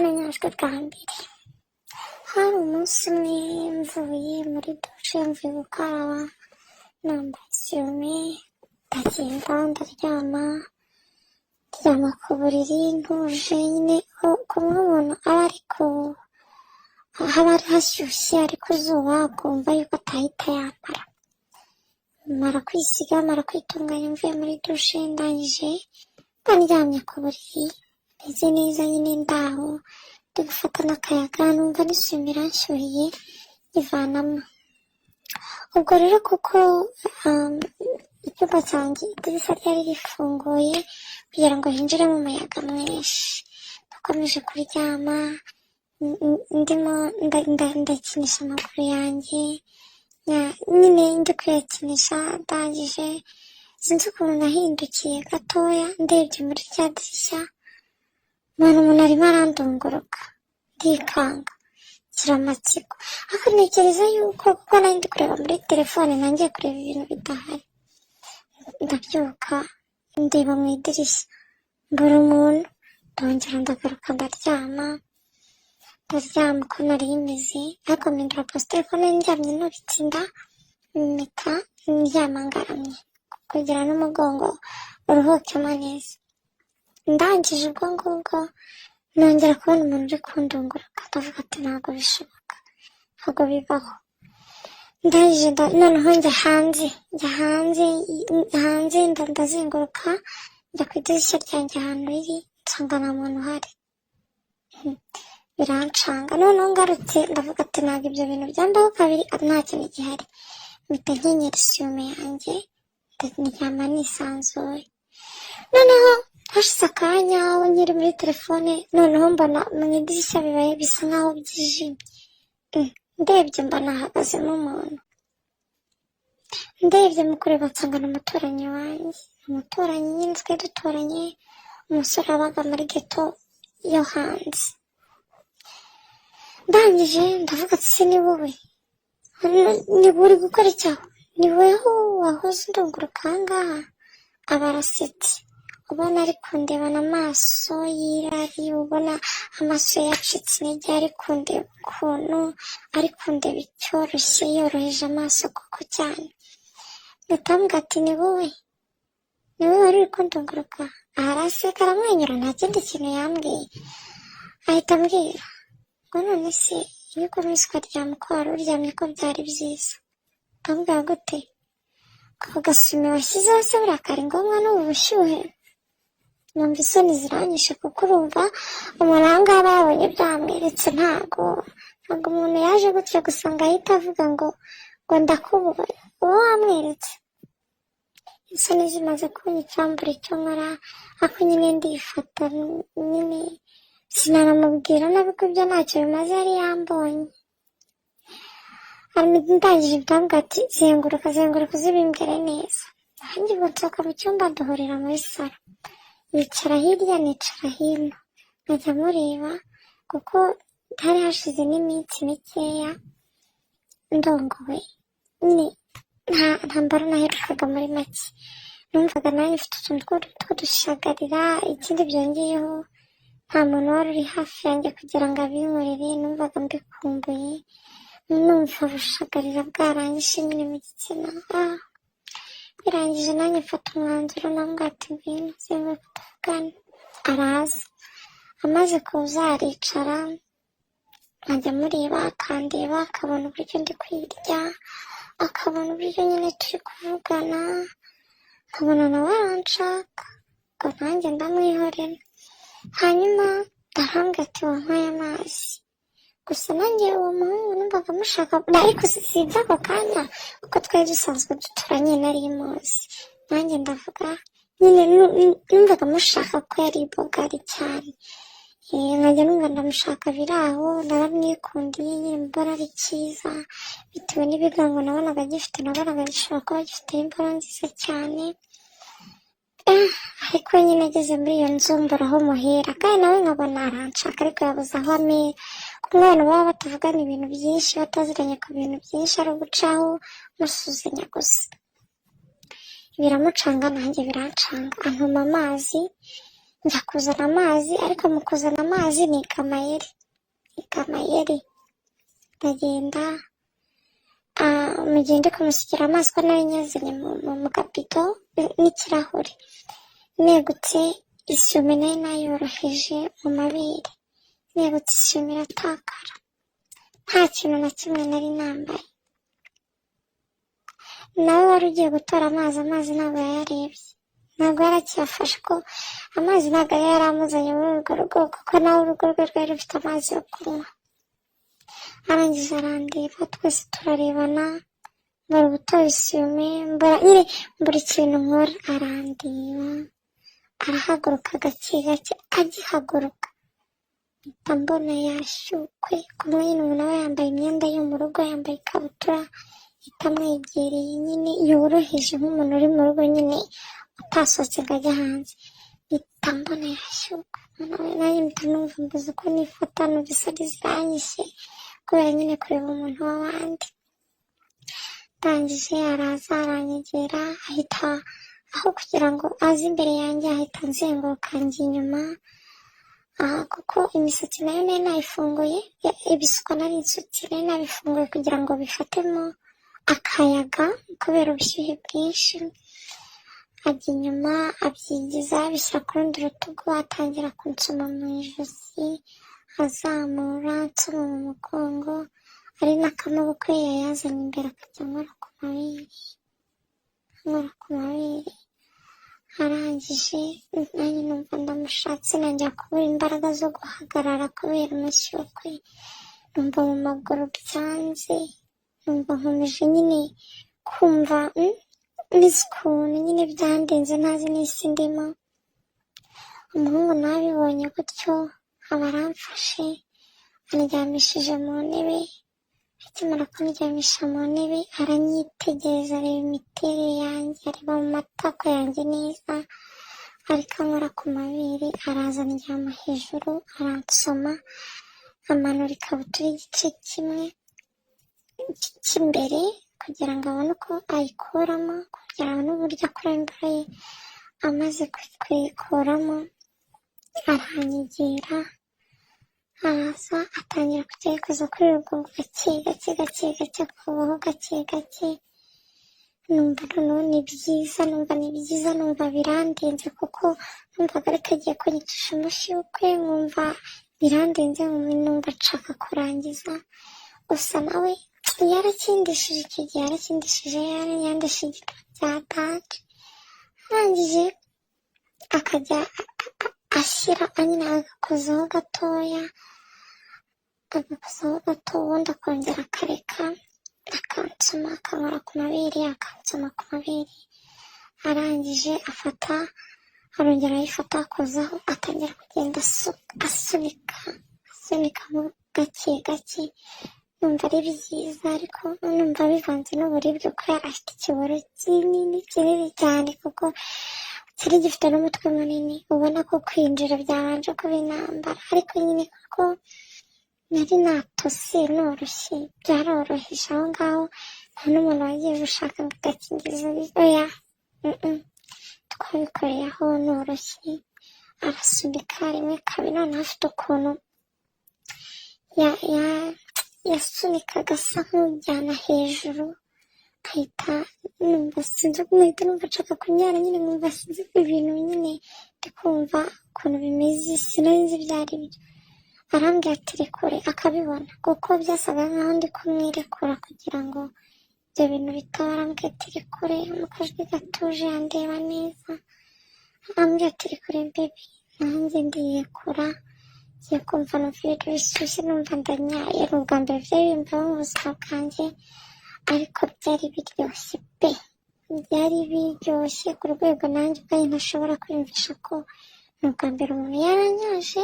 Nanyajwe bwa mbere, hari umunsi umwe mvuye muri douche, mvuye gukaraba, nambaye isume, ndagenda ndaryama, ndyama ku buriri ntuje nyine, kumwe umuntu aba ari ku haba hari hashyushye, ari ku zuba, akumva yuko atahita yambara. Mara kwisiga, mara kwitunganya, mvuye muri douche, ndangije mba ndyamye ku buriri meze neza nyine, ndaho ndi gufata n'akayaga, numva n'isume iranshyuhiye, nyivanamo. Ubwo rero kuko icyumba cyanjye idirishya ryari rifunguye kugira ngo hinjiremo umuyaga mwinshi, nakomeje kuryama ndimo ndakinisha amaguru yanjye nyine, ndi kuyakinisha. Ndangije sinzi ukuntu nahindukiye gatoya, ndebye muri rya dirishya mbona umuntu arimo arandunguruka, ndikanga, ngira amatsiko, ariko ntekereza yuko kuko nari ndi kureba muri telefone ntangiye kureba ibintu bidahari. Ndabyuka, ndeba mu idirishya, mbura umuntu, ndongera ndagaruka ndaryama. Ndaryama uko nari meze, ariko mpindura posture, ko nari ndyamye nubitse inda, mpita ndyama ngaramye kugira n'umugongo uruhukemo neza. Ndangije ubwo ngubwo nongera kubona umuntu uri kundunguruka, ndavuga ati: "Ntabwo bishoboka, ntabwo bibaho." Ndangije noneho njya hanze, njya hanze, hanze ndazenguruka, njya ku idirishya ryanjye ahantu riri, nsanga nta muntu uhari. Birancanga. Noneho ngarutse ndavuga ati: "Ntabwo ibyo bintu byambaho kabiri nta kintu gihari." Mpita nkenyera isume yanjye, ndaryama nisanzuye. Noneho hashize akanya nkiri muri telefone, noneho mbona mu idirishya bibaye bisa nkaho byijimye. Ndebye mbona hahagazemo umuntu. Ndebye mu kureba nsanga ni umuturanyi wanjye, umuturanyi nyine twari duturanye, umusore wabaga muri ghetto yo hanze. Ndangije ndavuga ati: "Se ni wowe? Ni uri gukora icyaho? Ni weho wahoze undunguruka aha ngaha?" Aba arasetse, ubona ari kundebana amaso y'irari, ubona amaso ye yacitse intege, ari kundeba ukuntu ari kundeba icyoroshye, yoroheje amaso koko cyane. Mpita mubwira ati: "Ni wowe, ni wowe wari uri kundunguruka?" Araseka, aramwenyura, nta kindi kintu yambwiye. Ahita ambwira ngo: "None se iyo ukomeza ukaryama uko wari uryamye ko byari byiza?" Ndamubwira: "Gute? Ako gasume washyizeho se buriya kari ngombwa n'ubu bushyuhe?" Numva isoni ziranyishe, kuko urumva umuntu aha ngaha aba yabonye byamweretse. Ntabwo umuntu yaje gutya gusa ngo ahite avuga ngo ndakubonye, uba wamweretse. Isoni zimaze kunyica, mbura icyo nkora, ariko nyine ndifata nyine, sinanamubwira nabi ko ibyo ntacyo bimaze, yari yambonye. Ndangije ndamubwira ati: "Zenguruka, zenguruka, uzibimbwire neza." Nanjye ubwo nsohoka mu cyumba, duhurira muri salon, yicara hirya, nicara hino, nkajya mureba kuko hari hashize n'iminsi mikeya ndongowe nyine, nta ntambaro naherukaga. Muri make numvaga nanjye mfite utuntu tw'udushagarira. Ikindi byongeyeho, nta muntu wari uri hafi yanjye kugira ngo abinkorere. Numvaga mbikumbuye, numva ubushagarira bwaranyishe nyine mu gitsina. Birangije nanjye mfata umwanzuro, namubwira ati: "Ngwino zenguruka tuvugane." Araza, amaze kuza aricara, nkajya mureba akandeba, akabona uburyo ndi kwirya, akabona uburyo nyine turi kuvugana, nkabona nawe aranshaka, ubwo nanjye ndamwihorera. Hanyuma arambwira ati: "Wampaye amazi?" Gusa nanjye uwo muhungu numvaga mushaka, ariko si iby'ako kanya, kuko twari dusanzwe duturanye, nari muzi. Nanjye ndavuga nyine numvaga mushaka ko yari bogari cyane. Nkajya numva ndamushaka biri aho, naramwikundiye nyine, mbona ari cyiza bitewe n'ibigango nabonaga gifite, nabonaga gishobora kuba gifite imboro nziza cyane. Ariko nyine ageze muri iyo nzu mbura aho muhera, kandi nawe nkabona aranshaka ariko yabuze aho amera. Kumwe abantu baba batavugana ibintu byinshi, bataziranye ku bintu byinshi, ari ugucaho musuhuzanya gusa. Biramucanga nanjye birancanga, antuma amazi. Njya kuzana amazi, ariko mu kuzana amazi niga amayeri, niga amayeri. Ndagenda, mu gihe ndi kumusukira amazi, ko nari nyazanye mu kabido n'ikirahure, negutse isume nari nayoroheje mu mabere, negutse isume iratakara. Nta kintu na kimwe nari nambaye. Nawe wari ugiye gutora amazi, amazi ntabwo yayarebye, ntabwo yari akiyafashe, ko amazi ntabwo yari amuzanye muri urwo rugo, kuko nawe urugo rwe rwari rufite amazi yo kunywa. Arangije arandeba, twese turarebana, mbura ugutora isume, mbura nyine, mbura ikintu nkora. Arandeba, arahaguruka gake gake. Agihaguruka mpita mbona yashyukwe, kumwe nyine umuntu aba yambaye imyenda yo mu rugo, yambaye ikabutura itamwegereye nyine, yoroheje, nk'umuntu uri mu rugo nyine utasohotse ngo ajye hanze. Mpita mbona yashyukwe nawe, nanjye mpita numva mbuze uko nifata, numva isoni ziranyishe kubera nyine kureba umuntu w'abandi. Ndangije araza aranyegera, ahita aho kugira ngo aze imbere yanjye ahita anzenguruka njya inyuma aha, kuko imisatsi nayo nari nayifunguye, ibisuko nari nsutse nari nabifunguye kugira ngo bifatemo akayaga kubera ubushyuhe bwinshi. Ajya inyuma, abyigiza, abishyira ku rundi rutugu, atangira kunsoma mu ijosi, azamura ansoma mu mugongo, ari n'akamaboko ye yayazanye imbere, akajya ankora ku mabere, ankora ku mabere. Arangije nanjye numva ndamushatse, ntangira kubura imbaraga zo guhagarara kubera umushyukwe, numva mu maguru byanze, numva nkomeje nyine kumva meze ukuntu nyine byandenze, ntazi n'isi ndimo. Umuhungu nawe abibonye gutyo aba aramfashe, andyamishije mu ntebe. Akimara kundyamisha mu ntebe aranyitegereza, areba imiterere yanjye, areba mu matako yanjye neza, ariko ankora ku mabere. Araza andyama hejuru, aransoma, amanura ikabutura igice kimwe cy'imbere kugira ngo abone uko ayikuramo, kugira ngo abone uburyo akuramo imboro ye. Amaze kuyikuramo aranyegera, araza atangira kujya yikoza kuri rugongo gake gake, gake gake, akubaho gake gake. Numva noneho ni byiza, numva ni byiza, numva birandenze, kuko numvaga ariko agiye kunyicisha umushyukwe, nkumva birandenze, numva nshaka kurangiza. Gusa nawe yarakindishije icyo gihe, yarakindishije, yandishije bya danger. Arangije akajya ashyira nyine, agakozaho gatoya, agakozaho gato, ubundi akongera akareka, akansoma, akankora ku mabere, akansoma ku mabere. Arangije afata, arongera arayifata, akozaho, atangira kugenda asunika, asunikamo gake gake. Numva ari byiza, ariko numva bivanze n'uburibwe, kuko yari afite ikiboro kinini, kinini cyane, kuko cyari gifite n'umutwe munini, ubona ko kwinjira byabanje kuba intambara. Ariko nyine kuko nari natose noroshye, byaroroheje aho ngaho. Nta n'umuntu wagiye gushaka ngo agakingirizo, oya, twabikoreye aho noroshye. Arasunika rimwe, kabiri, noneho afite ukuntu yasunikaga asa nk'ujyana hejuru, nkahita numva sinzi, nkahita numva nshaka kunyara nyine, nkumva sinzi ibintu nyine ndi kumva ukuntu bimeze, sinari nzi ibyo ari byo. Arambwira ati rekure, akabibona kuko byasaga nkaho ndi kumwirekura kugira ngo ibyo bintu bitaba. Arambwira ati rekure, mu kajwi gatuje, andeba neza, arambwira ati rekure baby. Nanjye ndirekura, ngiye kumva numva ibintu bishyushye, numva ndanyaye. Ni ubwa mbere byari bimbaho mu buzima bwanjye, ariko byari biryoshye pe, byari biryoshye ku rwego nanjye ubwanjye ntashobora kwiyumvisha ko ni ubwa mbere umuntu yaranyaje.